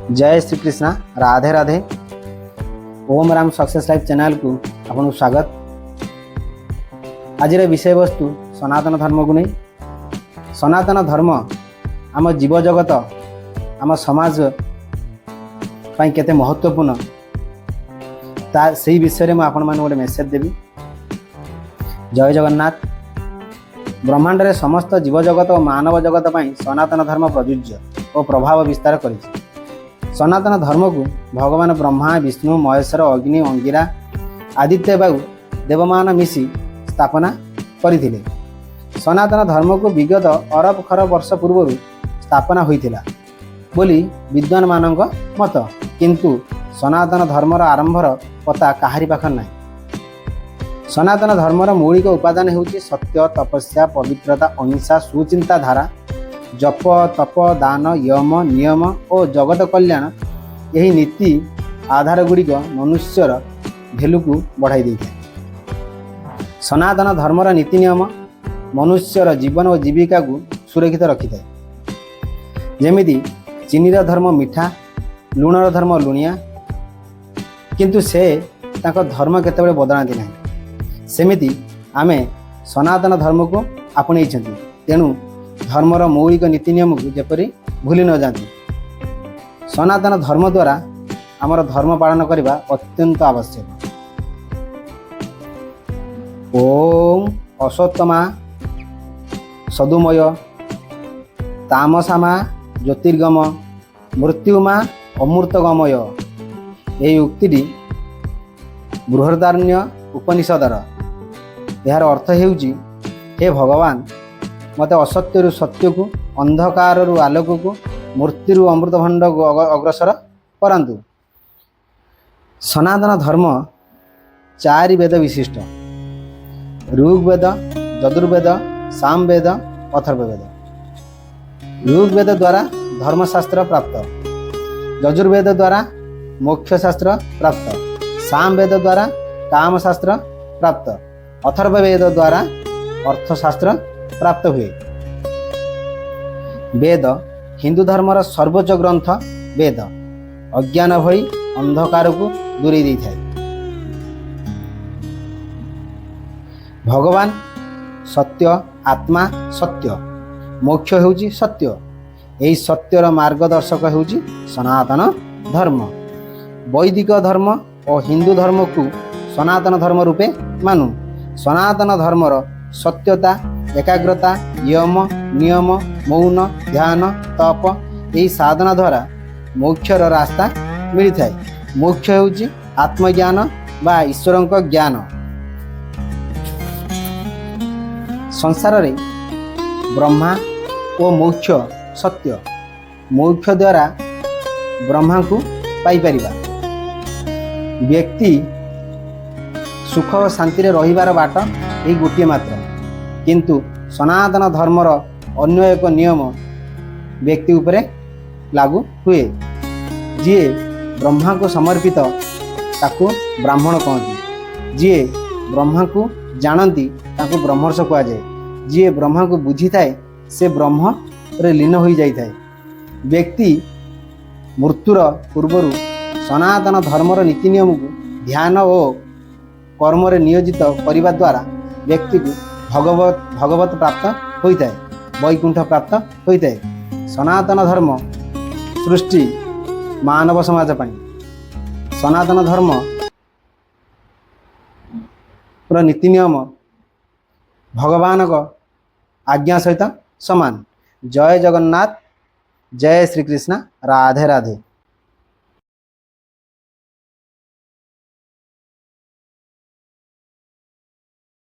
ଜୟ Shrikrishna, Radhe Radhe. Om Ram success life ଚ୍ୟାନେଲକୁ ଆପଣଙ୍କୁ ସ୍ୱାଗତ। ଆଜିର ବିଷୟବସ୍ତୁ ସନାତନ ଧର୍ମକୁ ନେଇ। ସନାତନ ଧର୍ମ ଆମ ଜୀବଜଗତ, ଆମ ସମାଜ ପାଇଁ କେତେ ମହତ୍ତ୍ୱପୂର୍ଣ୍ଣ, ତା ସେଇ ବିଷୟରେ ମୁଁ ଆପଣମାନଙ୍କୁ ଗୋଟେ ମେସେଜ ଦେବି। ଜୟ ଜଗନ୍ନାଥ। ବ୍ରହ୍ମାଣ୍ଡରେ ସମସ୍ତ ଜୀବଜଗତ ଓ ମାନବ ଜଗତ ପାଇଁ ସନାତନ ଧର୍ମ ପ୍ରଯୁଜ୍ୟ ଓ ପ୍ରଭାବ ବିସ୍ତାର କରିଛି। ସନାତନ ଧର୍ମକୁ ଭଗବାନ ବ୍ରହ୍ମା, ବିଷ୍ଣୁ, ମହେଶ୍ୱର, ଅଗ୍ନି, ଅଙ୍ଗିରା, ଆଦିତ୍ୟ ବାୟୁ ଦେବମାନ ମିଶି ସ୍ଥାପନା କରିଥିଲେ। ସନାତନ ଧର୍ମକୁ ବିଗତ ଅରବ ଖରବ ବର୍ଷ ପୂର୍ବରୁ ସ୍ଥାପନା ହୋଇଥିଲା ବୋଲି ବିଦ୍ୱାନମାନଙ୍କ ମତ। କିନ୍ତୁ ସନାତନ ଧର୍ମର ଆରମ୍ଭର ପତା କାହାରି ପାଖରେ ନାହିଁ। ସନାତନ ଧର୍ମର ମୌଳିକ ଉପାଦାନ ହେଉଛି ସତ୍ୟ, ତପସ୍ୟା, ପବିତ୍ରତା, ଅହିଂସା, ସୁଚିନ୍ତାଧାରା, ଜପ, ତପ, ଦାନ, ୟମ, ନିୟମ ଓ ଜଗତ କଲ୍ୟାଣ। ଏହି ନୀତି ଆଧାର ଗୁଡ଼ିକ ମନୁଷ୍ୟର ଭ୍ୟାଲୁକୁ ବଢ଼ାଇ ଦେଇଥାଏ। ସନାତନ ଧର୍ମର ନୀତି ନିୟମ ମନୁଷ୍ୟର ଜୀବନ ଓ ଜୀବିକାକୁ ସୁରକ୍ଷିତ ରଖିଥାଏ। ଯେମିତି ଚିନିର ଧର୍ମ ମିଠା, ଲୁଣର ଧର୍ମ ଲୁଣିଆ, କିନ୍ତୁ ସେ ତାଙ୍କ ଧର୍ମ କେତେବେଳେ ବଦଳାନ୍ତି ନାହିଁ। ସେମିତି ଆମେ ସନାତନ ଧର୍ମକୁ ଆପଣେଇଛନ୍ତି, ତେଣୁ ଧର୍ମର ମୌଳିକ ନୀତି ନିୟମକୁ ଯେପରି ଭୁଲି ନ ଯାଆନ୍ତି। ସନାତନ ଧର୍ମ ଦ୍ୱାରା ଆମର ଧର୍ମ ପାଳନ କରିବା ଅତ୍ୟନ୍ତ ଆବଶ୍ୟକ। ଓಂ ଅସତୋ ମା ସଦ୍ଗମୟ, ତାମସୋ ମା ଜ୍ୟୋତିର୍ଗମୟ, ମୃତ୍ୟୋର୍ମା ଅମୃତଙ୍ଗମୟ। ଏହି ଉକ୍ତିଟି ବୃହଦାରଣ୍ୟ ଉପନିଷଦର। ଏହାର ଅର୍ଥ ହେଉଛି, ହେ ଭଗବାନ, ମୋତେ ଅସତ୍ୟରୁ ସତ୍ୟକୁ, ଅନ୍ଧକାରରୁ ଆଲୋକକୁ, ମୃତ୍ୟୁରୁ ଅମୃତଭଣ୍ଡକୁ ଅଗ୍ରସର କରାନ୍ତୁ। ସନାତନ ଧର୍ମ ଚାରି ବେଦ ବିଶିଷ୍ଟ: ଋଗ୍ବେଦ, ଯଜୁର୍ବେଦ, ସାମବେଦ, ଅଥର୍ବବେଦ। ଋଗ୍ବେଦ ଦ୍ୱାରା ଧର୍ମଶାସ୍ତ୍ର ପ୍ରାପ୍ତ, ଯଜୁର୍ବେଦ ଦ୍ୱାରା ମୋକ୍ଷଶାସ୍ତ୍ର ପ୍ରାପ୍ତ, ସାମବେଦ ଦ୍ୱାରା କାମଶାସ୍ତ୍ର ପ୍ରାପ୍ତ, ଅଥର୍ବବେଦ ଦ୍ୱାରା ଅର୍ଥଶାସ୍ତ୍ର ପ୍ରାପ୍ତ ହୁଏ। ବେଦ ହିନ୍ଦୁ ଧର୍ମର ସର୍ବୋଚ୍ଚ ଗ୍ରନ୍ଥ। ବେଦ ଅଜ୍ଞାନ ଭଳି ଅନ୍ଧକାରକୁ ଦୂରେଇ ଦେଇଥାଏ। ଭଗବାନ ସତ୍ୟ, ଆତ୍ମା ସତ୍ୟ, ମୋକ୍ଷ ହେଉଛି ସତ୍ୟ। ଏହି ସତ୍ୟର ମାର୍ଗଦର୍ଶକ ହେଉଛି ସନାତନ ଧର୍ମ। ବୈଦିକ ଧର୍ମ ଓ ହିନ୍ଦୁ ଧର୍ମକୁ ସନାତନ ଧର୍ମ ରୂପେ ମାନୁ। ସନାତନ ଧର୍ମର ସତ୍ୟତା, ଏକାଗ୍ରତା, ୟମ, ନିୟମ, ମୌନ, ଧ୍ୟାନ, ତପ, ଏହି ସାଧନା ଦ୍ୱାରା ମୋକ୍ଷର ରାସ୍ତା ମିଳିଥାଏ। ମୋକ୍ଷ ହେଉଛି ଆତ୍ମଜ୍ଞାନ ବା ଈଶ୍ୱରଙ୍କ ଜ୍ଞାନ। ସଂସାରରେ ବ୍ରହ୍ମା ଓ ମୋକ୍ଷ ସତ୍ୟ। ମୋକ୍ଷ ଦ୍ୱାରା ବ୍ରହ୍ମାଙ୍କୁ ପାଇପାରିବା। ବ୍ୟକ୍ତି ସୁଖ ଓ ଶାନ୍ତିରେ ରହିବାର ବାଟ ଏହି ଗୋଟିଏ ମାତ୍ର। କିନ୍ତୁ ସନାତନ ଧର୍ମର ଅନ୍ୟ ଏକ ନିୟମ ବ୍ୟକ୍ତି ଉପରେ ଲାଗୁ ହୁଏ। ଯିଏ ବ୍ରହ୍ମାଙ୍କୁ ସମର୍ପିତ, ତାକୁ ବ୍ରାହ୍ମଣ କହନ୍ତି। ଯିଏ ବ୍ରହ୍ମାଙ୍କୁ ଜାଣନ୍ତି, ତାଙ୍କୁ ବ୍ରହ୍ମର୍ଷି କୁହାଯାଏ। ଯିଏ ବ୍ରହ୍ମାଙ୍କୁ ବୁଝିଥାଏ, ସେ ବ୍ରହ୍ମରେ ଲୀନ ହୋଇଯାଇଥାଏ। ବ୍ୟକ୍ତି ମୃତ୍ୟୁର ପୂର୍ବରୁ ସନାତନ ଧର୍ମର ନୀତି ନିୟମକୁ ଧ୍ୟାନ ଓ କର୍ମରେ ନିୟୋଜିତ କରିବା ଦ୍ୱାରା ବ୍ୟକ୍ତିକୁ ଭଗବତ ପ୍ରାପ୍ତ ହୋଇଥାଏ, ବୈକୁଣ୍ଠ ପ୍ରାପ୍ତ ହୋଇଥାଏ। ସନାତନ ଧର୍ମ ସୃଷ୍ଟି ମାନବ ସମାଜ ପାଇଁ। ସନାତନ ଧର୍ମ ର ନୀତି ନିୟମ ଭଗବାନଙ୍କ ଆଜ୍ଞା ସହିତ ସମାନ। ଜୟ ଜଗନ୍ନାଥ, ଜୟ ଶ୍ରୀକୃଷ୍ଣ, ରାଧେ ରାଧେ।